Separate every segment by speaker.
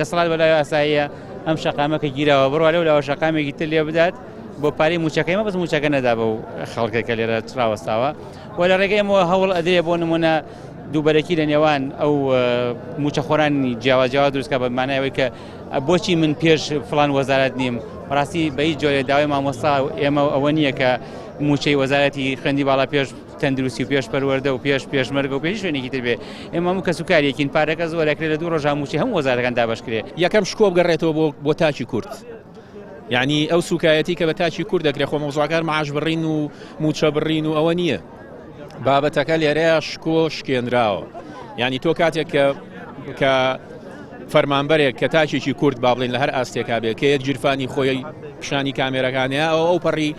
Speaker 1: دەسەڵات بەلای ئاساییە ئەم شەقامە کە گیراوە بڕوا لەو لاوە شەقامێکی تر لێ بدات بۆ پارەی موچەکەی مە بەس موچەکە نەدا بەو خەڵکە کە لێرە ڕاوەستاوە و لە ڕێگەی ئەمەوە هەوڵ ئەدرێ بۆ نمونە دووبەرەکی لە نێوان ئەو موچەخۆرانی جیاوا جیاوا دروستکە بە مانای ئەوەی کە بۆچی من پێش فلان وەزارەت نیم بەڕاستی بە هیچ جۆرێ داوای مامۆستا ئێمە ئەوە نییە کە موچەی وەزارەتی خوێندی باڵا پێش تەندروستی و پێش پەروەردە و پێش پێشمەرگە و پێش شوێنێکی تر بێ ئێمە هەموو کەسوکارێکین پارەکە زۆر ئەکرێ لە دوو ڕۆژا مووچەی هەموو وەزارەکان دابەش کرێ.
Speaker 2: یەکەم شکۆ بگەڕێتەوە بۆ بۆ تاکی کورد یعنی ئەو سوکایەتی کە بە تاکی کورد دەکرێت خۆ مەوزوعەکان معاش بڕین و موچە بڕین و ئەوە نییە بابەتەکە لێرەیە شکۆ شکێنراوە یعنی تۆ کاتێک کە کە فەرمانبەرێک کە تاکێکی کورد با بڵێن لە هەر ئاستێکا بێ کە یەک گیرفانی خۆی پیشانی کامێرەکانەیە ئەو ئەو پەڕی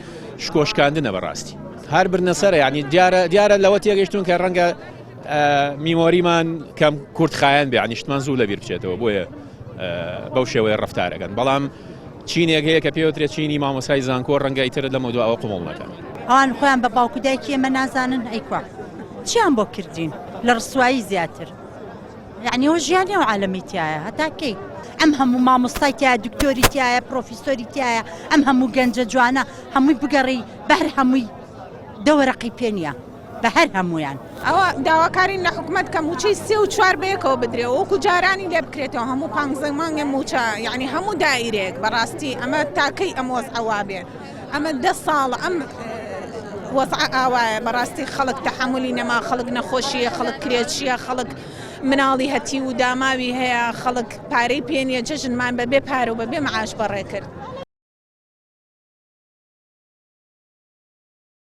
Speaker 2: شکۆشکاندنە بەڕاستی هەر برنە سەرە یعنی دیارە دیارە لەوە تێگەشتون کە ڕەنگە میمۆریمان کەم کورت خایەن بێ عنی شتمان زوو لەبیر بچێتەوە بۆیە بەو شێوەیە ڕفتارەکەن بەڵام چینێک هەیە کە پێوترێت چینی مامۆسای زانکۆ ڕەنگە ئیتر لەمە دو ئەوە قبوڵ نەکەن.
Speaker 3: ئەوان خۆیان بە باوک و دایکی ئێمە نازانن ئەی کوا چیان بۆ کردین لە ڕسوایی زیاتر یعنی ئەوە ژیانی ئەو عالەمی تایە هەتا کەی ئەم هەموو مامۆستای تایە دکتۆری تایە پرۆفیسۆری تایە ئەم هەموو گەنجە جوانە هەمووی بگەڕی بەهر هەمووی دەوەرەقی پێ نییە بە هەر هەموویان.
Speaker 4: ئەوە داواکارین لە حکومەت کە مووچەی سێ و چوار بەیەکەوە بدرێ و وەکو جارانی لێ بکرێتەوە هەموو پانزەی مانگێ مووچە یعنی هەموو دایرەیەک بەڕاستی ئەمە تاکەی ئەم وەزعە وابێ ئەمە دە ساڵە ئەم وەزعە ئاوایە بەڕاستی خەڵک تەحەمولی نەما خەڵک نەخۆشیە خەڵک کرێچیە خەڵک مناڵی هەتیو و داماوی هەیە خەڵک پارەی پێ نییە جەژنمان بەبێ پارە و بەبێ معاش بەڕێ کرد.